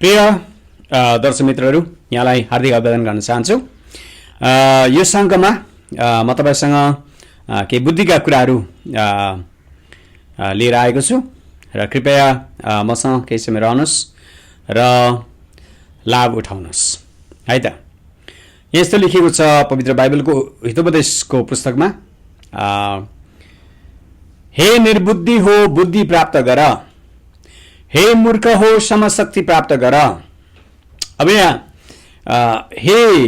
प्रिय दर्शक मित्रहरू, यहाँलाई हार्दिक अभिवादन गर्न चाहन्छु। यो सङ्घमा म तपाईसँग केही बुद्धिका कुराहरू लिएर आएको छु र कृपया मसँग केही समय रहनुहोस् र लाभ उठाउनुहोस् है त। यस्तो लेखिएको छ पवित्र बाइबलको हितोपदेशको पुस्तकमा, हे निर्बुद्धि हो बुद्धि प्राप्त गर, हे मूर्ख हो समशक्ति प्राप्त गर। अब यहाँ हे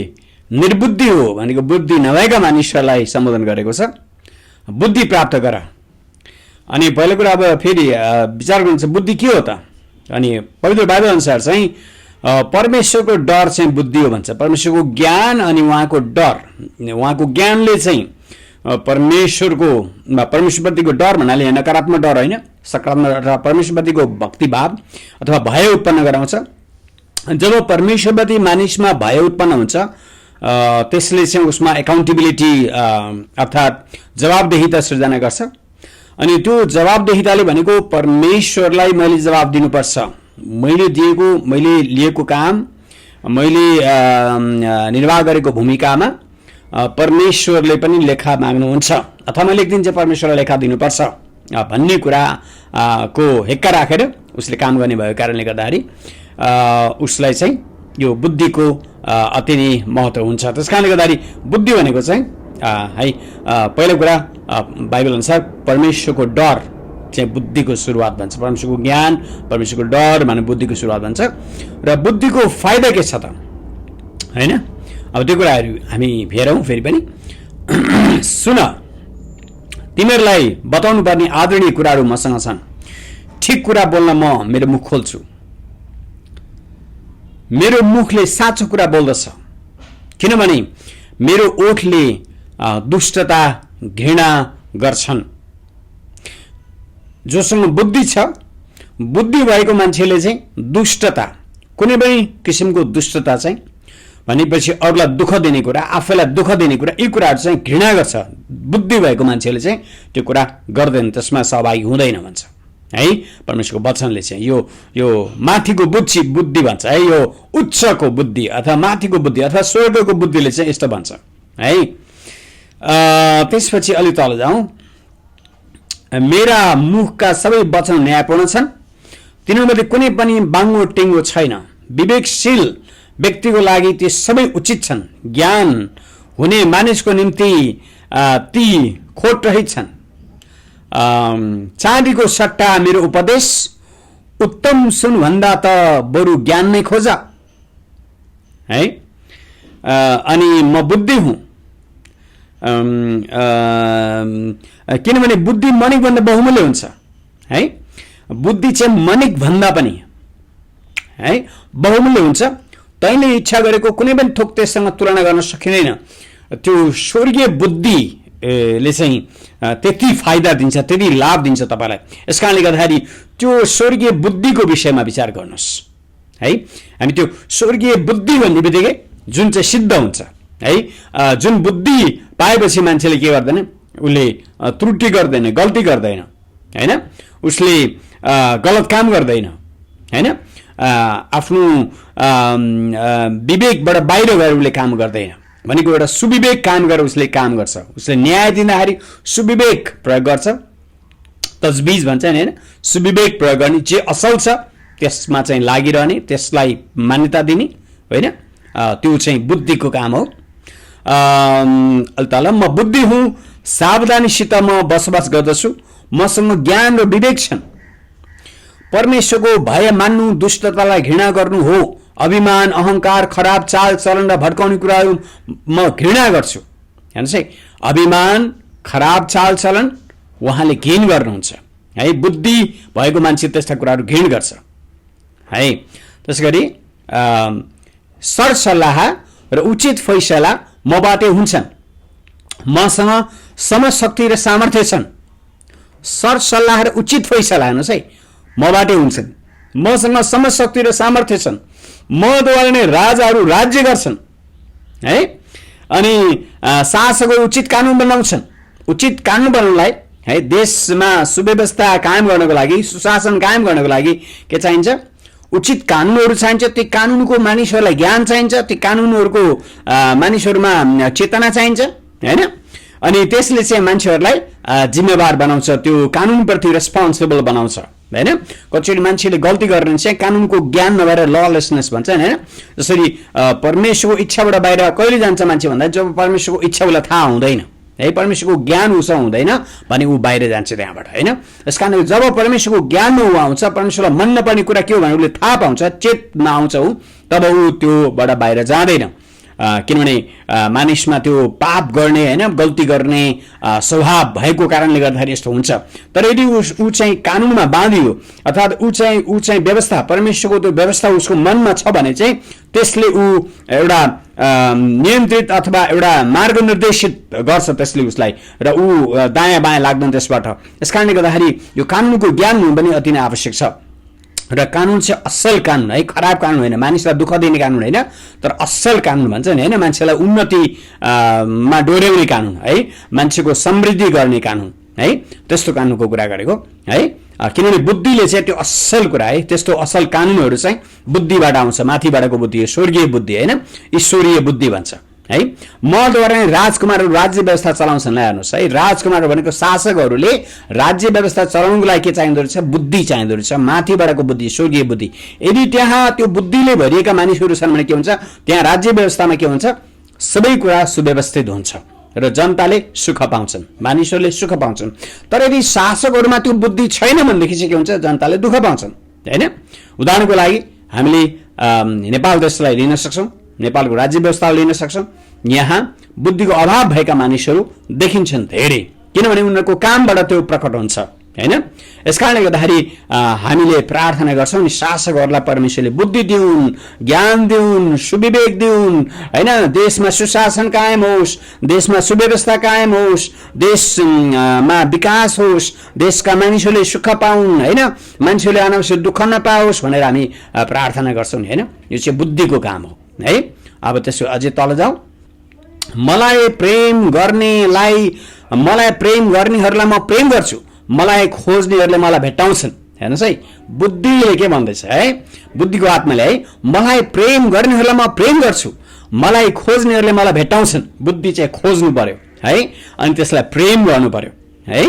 निर्बुद्धि हो भनेको बुद्धि नभएका मानिसहरूलाई सम्बोधन गरेको छ, बुद्धि प्राप्त गर। अनि पहिलो कुरा अब फेरि विचार गर्नुहुन्छ बुद्धि के हो त? अनि पवित्र बाइबल अनुसार चाहिँ परमेश्वरको डर चाहिँ बुद्धि हो भन्छ। परमेश्वरको ज्ञान अनि उहाँको डर, उहाँको ज्ञानले चाहिँ परमेश्वरप्रतिको डर भन्नाले नकारात्मक डर होइन, सकारात्मक परमेश्वरप्रतिको भक्तिभाव अथवा भय उत्पन्न गराउँछ। जब परमेश्वरप्रति मानिसमा भय उत्पन्न हुन्छ त्यसले चाहिँ उसमा एकाउन्टेबिलिटी अर्थात् जवाबदेहिता सृजना गर्छ। अनि त्यो जवाबदेहिताले भनेको परमेश्वरलाई मैले जवाब दिनुपर्छ, मैले लिएको काम, मैले निर्वाह गरेको भूमिकामा परमेश्वरले पनि लेखा माग्नुहुन्छ अथवा मैले एक दिन चाहिँ परमेश्वरलाई लेखा दिनुपर्छ भन्ने कुरा को हेक्का राखेर उसले काम गर्ने भएको कारणले गर्दाखेरि उसलाई चाहिँ यो बुद्धिको अति नै महत्त्व हुन्छ। त्यस कारणले गर्दाखेरि बुद्धि भनेको चाहिँ है पहिलो कुरा बाइबल अनुसार परमेश्वरको डर चाहिँ बुद्धिको सुरुवात भन्छ। परमेश्वरको ज्ञान, परमेश्वरको डर भने बुद्धिको सुरुवात भन्छ। र बुद्धिको फाइदा के छ त हैन? अब त्यो कुराहरू हामी हेरौँ फेरि पनि। सुन, तिमीहरूलाई बताउनु पर्ने आदरणीय कुराहरू मसँग छन्। ठिक कुरा बोल्न म मेरो मुख खोल्छु, मेरो मुखले साँचो कुरा बोल्दछ, किनभने मेरो ओठले दुष्टता घृणा गर्छन्। जोसँग बुद्धि छ, बुद्धि भएको मान्छेले चाहिँ दुष्टता, कुनै पनि किसिमको दुष्टता चाहिँ भनेपछि अरूलाई दुःख दिने कुरा, आफैलाई दुःख दिने कुरा, यी कुराहरू चाहिँ घृणा गर्छ। बुद्धि भएको मान्छेले चाहिँ त्यो कुरा गर्दैन, त्यसमा सहभागी हुँदैन भन्छ है परमेश्वरको वचनले चाहिँ। यो माथिको बुद्धि भन्छ है, यो उच्चको बुद्धि अथवा माथिको बुद्धि अथवा स्वर्गको बुद्धिले चाहिँ यस्तो भन्छ है। त्यसपछि अलि तल जाउँ। मेरा मुखका सबै वचन न्यायपूर्ण छन्, तिनीमध्ये कुनै पनि बाङ्गो टेङ्गो छैन। विवेकशील व्यक्तिको लागि ती सबै उचित छन्, ज्ञान हुने मानिसको निम्ति ती खोट रहित छन्। चाँदीको सट्टा मेरो उपदेश, उत्तम सुनभन्दा त बरु ज्ञान नै खोज है। अनि म बुद्धि हुँ, किनभने बुद्धि मणिकभन्दा बहुमूल्य हुन्छ है। बुद्धि चाहिँ मणिकभन्दा पनि है बहुमूल्य हुन्छ। तैँले इच्छा गरेको कुनै पनि थोक त्यससँग तुलना गर्न सकिँदैन। त्यो स्वर्गीय बुद्धिले चाहिँ त्यति फाइदा दिन्छ, त्यति लाभ दिन्छ तपाईँलाई। यस कारणले गर्दाखेरि त्यो स्वर्गीय बुद्धिको विषयमा विचार गर्नुहोस् है। हामी त्यो स्वर्गीय बुद्धि भन्ने बित्तिकै जुन चाहिँ सिद्ध हुन्छ है, जुन बुद्धि पाएपछि मान्छेले के गर्दैन, उसले त्रुटि गर्दैन, गल्ती गर्दैन होइन, उसले गलत काम गर्दैन होइन, आफ्नो विवेकबाट बाहिर गएर उसले काम गर्दैन भनेको एउटा सुविवेक काम गरेर उसले काम गर्छ। उसले न्याय दिँदाखेरि सुविवेक प्रयोग गर्छ, तजबिज भन्छ नि होइन। सुविवेक प्रयोग गर्ने, जे असल छ त्यसमा चाहिँ लागिरहने, त्यसलाई मान्यता दिने होइन, त्यो चाहिँ बुद्धिको काम हो। तल म बुद्धि हुँ, सावधानीसित म बसोबास गर्दछु, मसँग ज्ञान र विवेक छन्। परमेश्वरको भय मान्नु, दुष्टतालाई घृणा गर्नु हो। अभिमान, अहंकार, खराब चाल चलन र भड्काउने कुराहरू म घृणा गर्छु। हेर्नुहोस् है, अभिमान, खराब चाल चलन उहाँले घृण गर्नुहुन्छ है। बुद्धि भएको मान्छे त्यस्ता कुराहरू घृण गर्छ है। त्यसै गरी सरसल्लाह र उचित फैसला मबाटै हुन्छन्, मसँग समशक्ति र सामर्थ्य छन्। सरसल्लाह र उचित फैसला हेर्नुहोस् है मबाटै हुन्छन्, मसँग समशक्ति र सामर्थ्य छन्, मद्वारा नै राजाहरू राज्य गर्छन् है। अनि शासकहरू उचित कानुन बनाउँछन्। उचित कानुन बनाउनलाई है देशमा सुव्यवस्था कायम गर्नको लागि, सुशासन कायम गर्नको लागि के चाहिन्छ? उचित कानुनहरू चाहिन्छ, ती कानुनको मानिसहरूलाई ज्ञान चाहिन्छ, ती कानुनहरूको मानिसहरूमा चेतना चाहिन्छ हैन। अनि त्यसले चाहिँ मान्छेहरूलाई जिम्मेवार बनाउँछ, त्यो कानुनप्रति रेस्पोन्सिबल बनाउँछ हैन। कतिचोटि मान्छेले गल्ती गर्ने चाहिँ कानुनको ज्ञान नभएर ललेसनेस भन्छ हैन। जसरी परमेश्वरको इच्छाबाट बाहिर कहिले जान्छ मान्छे भन्दा जब परमेश्वरको इच्छा उसलाई थाहा हुँदैन है, परमेश्वरको ज्ञान उसँग हुँदैन भने ऊ बाहिर जान्छ त्यहाँबाट हैन। त्यसकारण जब परमेश्वरको ज्ञानमा ऊ आउँछ, परमेश्वरलाई मन नपर्ने कुरा के हो भने उसले थाहा पाउँछ, चेतमा आउँछ ऊ, तब ऊ त्योबाट बाहिर जाँदैन। किनभने मानिसमा त्यो पाप गर्ने हैन, गल्ती गर्ने स्वभाव भएको कारणले गर्दाखेरि यस्तो हुन्छ। तर यदि ऊ चाहिँ कानुनमा बाँधियो अर्थात् ऊ चाहिँ व्यवस्था, परमेश्वरको त्यो व्यवस्था उसको मनमा छ भने चाहिँ त्यसले ऊ एउटा नियन्त्रित अथवा एउटा मार्गनिर्देशित गर्छ त्यसले उसलाई, र ऊ दायाँ बायाँ लाग्दैन त्यसबाट। यस कारणले गर्दाखेरि यो कानुनको ज्ञान हुनु पनि अति नै आवश्यक छ। र कानुन चाहिँ असल कानुन है, खराब कानुन होइन, मानिसलाई दुःख दिने कानुन होइन, तर असल कानुन भन्छ नि होइन, मान्छेलाई उन्नति मा डोर्याउने कानुन है, मान्छेको समृद्धि गर्ने कानुन है, त्यस्तो कानुनको कुरा गरेको है। किनभने बुद्धिले चाहिँ त्यो असल कुरा है, त्यस्तो असल कानुनहरू चाहिँ बुद्धिबाट आउँछ, माथिबाटको बुद्धि, स्वर्गीय बुद्धि होइन, ईश्वरीय बुद्धि भन्छ है। मद्वारा नै राजकुमारहरू राज्य व्यवस्था चलाउँछन्। हेर्नुहोस् है, राजकुमार भनेको शासकहरूले राज्य व्यवस्था चलाउनुको लागि के चाहिँदो रहेछ? बुद्धि चाहिँदो रहेछ, माथिबाटको बुद्धि, स्वर्गीय बुद्धि। यदि त्यहाँ त्यो बुद्धिले भरिएका मानिसहरू छन् भने के हुन्छ? त्यहाँ राज्य व्यवस्थामा के हुन्छ? सबै कुरा सुव्यवस्थित हुन्छ र जनताले सुख पाउँछन्, मानिसहरूले सुख पाउँछन्। तर यदि शासकहरूमा त्यो बुद्धि छैन भनेदेखि चाहिँ के हुन्छ? जनताले दुःख पाउँछन् हैन। उदाहरणको लागि हामीले नेपाल देशलाई लिन सक्छौँ, नेपालको राज्य व्यवस्था लिन सक्छौँ। यहाँ बुद्धिको अभाव भएका मानिसहरू देखिन्छन् धेरै, किनभने उनीहरूको कामबाट त्यो प्रकट हुन्छ हैन। यसकारणले गर्दाखेरि हामीले प्रार्थना गर्छौँ नि शासकहरूलाई परमेश्वरले बुद्धि दिउन्, ज्ञान दिउन्, सुविवेक दिउन् हैन। देशमा सुशासन कायम होस्, देशमा सुव्यवस्था कायम होस्, देशमा विकास होस्, देशका मानिसहरूले सुख पाउन् हैन, मान्छेले अनावश्यक दुःख नपाओस् भनेर हामी प्रार्थना गर्छौँ नि हैन। यो चाहिँ बुद्धिको काम हो है। अब त्यसो अझै तल जाउँ। मलाई प्रेम गर्नेहरूलाई म प्रेम गर्छु, मलाई खोज्नेहरूले मलाई भेट्टाउँछन्। हेर्नुहोस् है, बुद्धिले के भन्दैछ है, बुद्धिको आत्माले है, मलाई प्रेम गर्नेहरूलाई म प्रेम गर्छु, मलाई खोज्नेहरूले मलाई भेट्टाउँछन्। बुद्धि चाहिँ खोज्नु पर्यो है, अनि त्यसलाई प्रेम गर्नु पर्यो है।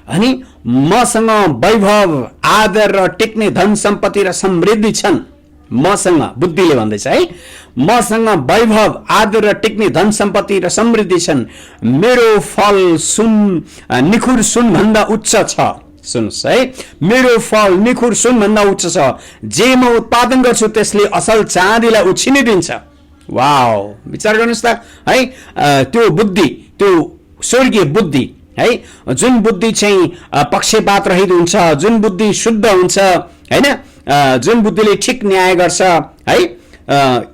अनि मसँग वैभव, आदर र टिक्ने धन सम्पत्ति र समृद्धि छन्। मसँग, बुद्धिले भन्दैछ है, मसँग वैभव, आदर र टिक्ने धन सम्पत्ति र समृद्धि छन्। मेरो फल निखुर सुन भन्दा उच्च छ। सुन्नुहोस् है, मेरो फल निखुर सुन भन्दा उच्च छ। जे म उत्पादन गर्छु त्यसले असल चाँदीलाई उछिनिदिन्छ। वाओ, विचार गर्नुहोस् त है। त्यो बुद्धि, त्यो स्वर्गीय बुद्धि है, जुन बुद्धि चाहिँ पक्षपात रहित हुन्छ, जुन बुद्धि शुद्ध हुन्छ हैन, जुन बुद्धिले ठिक न्याय गर्छ है,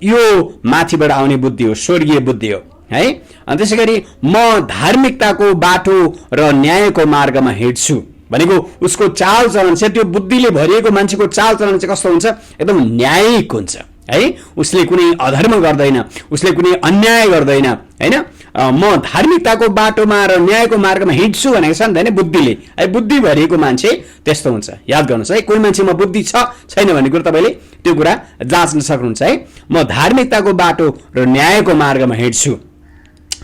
यो माथिबाट आउने बुद्धि हो, स्वर्गीय बुद्धि हो है। अनि त्यसै गरी म धार्मिकताको बाटो र न्यायको मार्गमा हिँड्छु भनेको उसको चालचलन चाहिँ, त्यो बुद्धिले भरिएको मान्छेको चालचलन चाहिँ कस्तो हुन्छ? एकदम न्यायिक हुन्छ है। उसले कुनै अधर्म गर्दैन, उसले कुनै अन्याय गर्दैन हैन। म धार्मिकताको बाटोमा र न्यायको मार्गमा हिँड्छु भनेको छ नि त हैन, बुद्धिले है। बुद्धि भरिएको मान्छे त्यस्तो हुन्छ। याद गर्नुहोस् है, कोही मान्छेमा बुद्धि छ छैन भन्ने कुरो तपाईँले त्यो कुरा जाँच्न सक्नुहुन्छ है। म धार्मिकताको बाटो र न्यायको मार्गमा हिँड्छु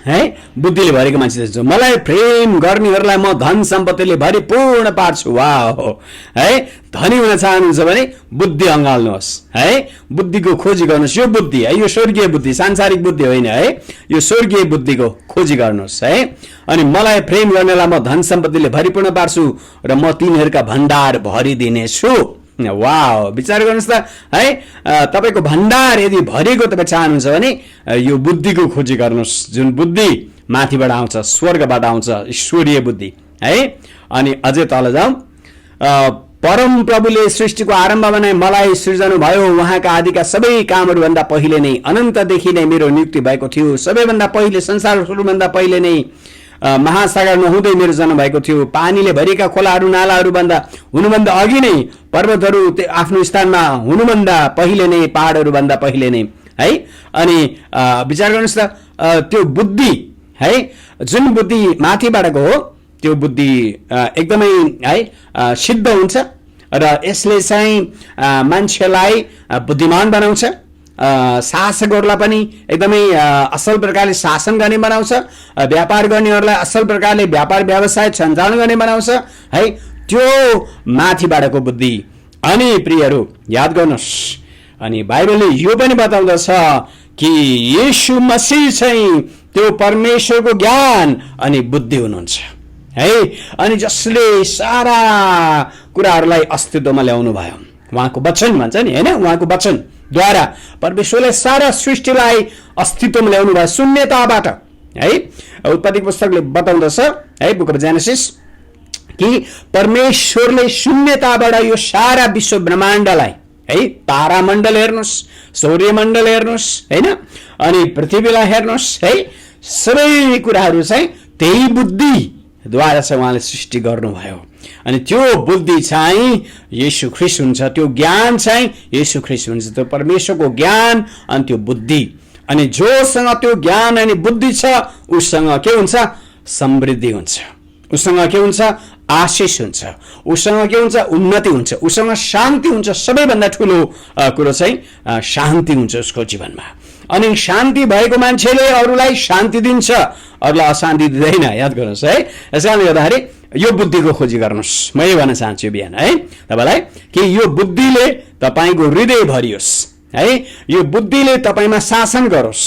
है, बुद्धिले भरेको मान्छे जस्तो। मलाई प्रेम गर्नेहरूलाई म धन सम्पत्तिले भरिपूर्ण पार्छु। वाह है, धनी हुन चाहनुहुन्छ भने बुद्धि अँगाल्नुहोस् है, बुद्धिको खोजी गर्नुहोस्। यो बुद्धि है, यो स्वर्गीय बुद्धि, सांसारिक बुद्धि होइन है, यो स्वर्गीय बुद्धिको खोजी गर्नुहोस् है। अनि मलाई प्रेम गर्नेलाई म धन सम्पत्तिले भरिपूर्ण पार्छु र म तिनीहरूका भण्डार भरिदिनेछु। वाह, विचार गर्नुहोस् त है। तपाईँको भण्डार यदि भरिएको तपाईँ चाहनुहुन्छ भने यो बुद्धिको खोजी गर्नुहोस्, जुन बुद्धि माथिबाट आउँछ, स्वर्गबाट आउँछ, ईश्वरीय बुद्धि है। अनि अझै तल जाउँ। परम प्रभुले सृष्टिको आरम्भमा नै मलाई सृजनु भयो, उहाँका आदिका सबै कामहरूभन्दा पहिले नै, अनन्तदेखि नै मेरो नियुक्ति भएको थियो। सबैभन्दा पहिले, संसार सुरुभन्दा पहिले नै महासागर नहुँदै मेरो जन्म भएको थियो। पानीले भरिएका खोलाहरू नालाहरू हुनुभन्दा अघि नै, पर्वतहरू आफ्नो स्थानमा हुनुभन्दा पहिले नै, पहाडहरू भन्दा पहिले नै है। अनि विचार गर्नुहोस् त, त्यो बुद्धि है, जुन बुद्धि माथिबाटको हो, त्यो बुद्धि एकदमै है सिद्ध हुन्छ र यसले चाहिँ मान्छेलाई बुद्धिमान बनाउँछ, शासकहरूलाई पनि एकदमै असल प्रकारले शासन गर्ने बनाउँछ, व्यापार गर्नेहरूलाई असल प्रकारले व्यापार व्यवसाय सञ्चालन गर्ने बनाउँछ है, त्यो माथिबाटको बुद्धि। अनि प्रियहरू याद गर्नुहोस्, अनि बाइबलले यो पनि बताउँदछ कि येशू मसीह चाहिँ त्यो परमेश्वरको ज्ञान अनि बुद्धि हुनुहुन्छ है, अनि जसले सारा कुराहरूलाई अस्तित्वमा ल्याउनु भयो। उहाँको वचन भन्छ नि होइन, उहाँको वचनद्वारा परमेश्वरले सारा सृष्टिलाई अस्तित्वमा ल्याउनु भयो शून्यताबाट है। उत्पत्ति पुस्तकले बताउँदछ है, बुक अफ जेनेसिस, कि परमेश्वरले शून्यताबाट यो सारा विश्व ब्रह्माण्डलाई है, तारामण्डल हेर्नुहोस्, सौर्यमण्डल हेर्नुहोस् होइन, अनि पृथ्वीलाई हेर्नुहोस् है, सबै कुराहरू चाहिँ त्यही बुद्धिद्वारा चाहिँ उहाँले सृष्टि गर्नुभयो। अनि त्यो बुद्धि चाहिँ येशू ख्रीष्ट हुन्छ, त्यो ज्ञान चाहिँ येशू ख्रीष्ट हुन्छ, त्यो परमेश्वरको ज्ञान अनि त्यो बुद्धि। अनि जोसँग त्यो ज्ञान अनि बुद्धि छ उसँग के हुन्छ? समृद्धि हुन्छ, उसँग के हुन्छ? आशिष हुन्छ, उसँग के हुन्छ? उन्नति हुन्छ, उसँग शान्ति हुन्छ। सबैभन्दा ठुलो कुरो चाहिँ शान्ति हुन्छ उसको जीवनमा। अनि शान्ति भएको मान्छेले अरूलाई शान्ति दिन्छ, अरूलाई अशान्ति दिँदैन। याद गर्नुहोस् है। यसै कारणले गर्दाखेरि यो बुद्धिको खोजी गर्नुहोस्। म यही भन्न चाहन्छु बिहान है तपाईँलाई कि यो बुद्धिले तपाईँको हृदय भरियोस् है, यो बुद्धिले तपाईँमा शासन गरोस्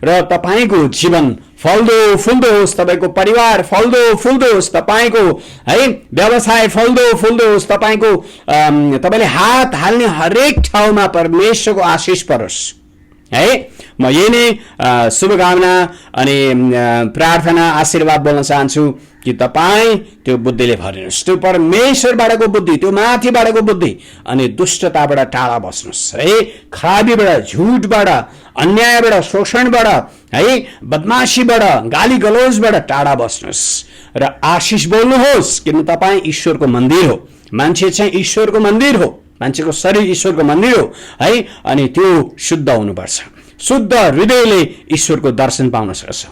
र तपाईँको जीवन फल्दो फुल्दो होस्, तपाईँको परिवार फल्दो फुल्दो होस्, तपाईँको है व्यवसाय फल्दो फुल्दो होस्, तपाईँले हात हाल्ने हरेक ठाउँमा परमेश्वरको आशिष परोस् है। म यही नै शुभकामना अनि प्रार्थना आशीर्वाद बोल्न चाहन्छु कि तपाईँ त्यो बुद्धिले भरिनुहोस्, त्यो परमेश्वरबाटको बुद्धि, त्यो माथिबाटको बुद्धि, अनि दुष्टताबाट टाढा बस्नुहोस् है, खराबीबाट, झुटबाट, अन्यायबाट, शोषणबाट है, बदमाशीबाट, गाली गलौजबाट टाढा बस्नुहोस् र आशिष बोल्नुहोस्। किन तपाईँ ईश्वरको मन्दिर हो, मान्छे चाहिँ ईश्वरको मन्दिर हो, मान्छेको शरीर ईश्वरको मन्दिर हो है। अनि त्यो शुद्ध हुनुपर्छ, शुद्ध हृदयले ईश्वरको दर्शन पाउन सक्छ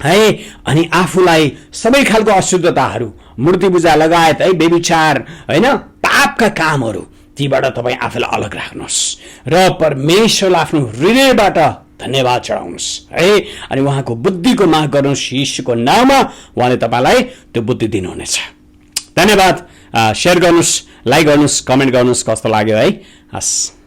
है। अनि आफूलाई सबै खालको अशुद्धताहरू, मूर्ति पूजा लगायत है, व्यभिचार होइन, पापका कामहरू, तीबाट तपाईँ आफूलाई अलग राख्नुहोस् र परमेश्वरलाई आफ्नो हृदयबाट धन्यवाद चढाउनुहोस् है। अनि उहाँको बुद्धिको माग गर्नुहोस्, यीशुको नाममा उहाँले तपाईँलाई त्यो बुद्धि दिनुहुनेछ। धन्यवाद। सेयर गर्नुहोस्, लाइक गर्नुहोस्, कमेन्ट गर्नुहोस् कस्तो लाग्यो है। हस्।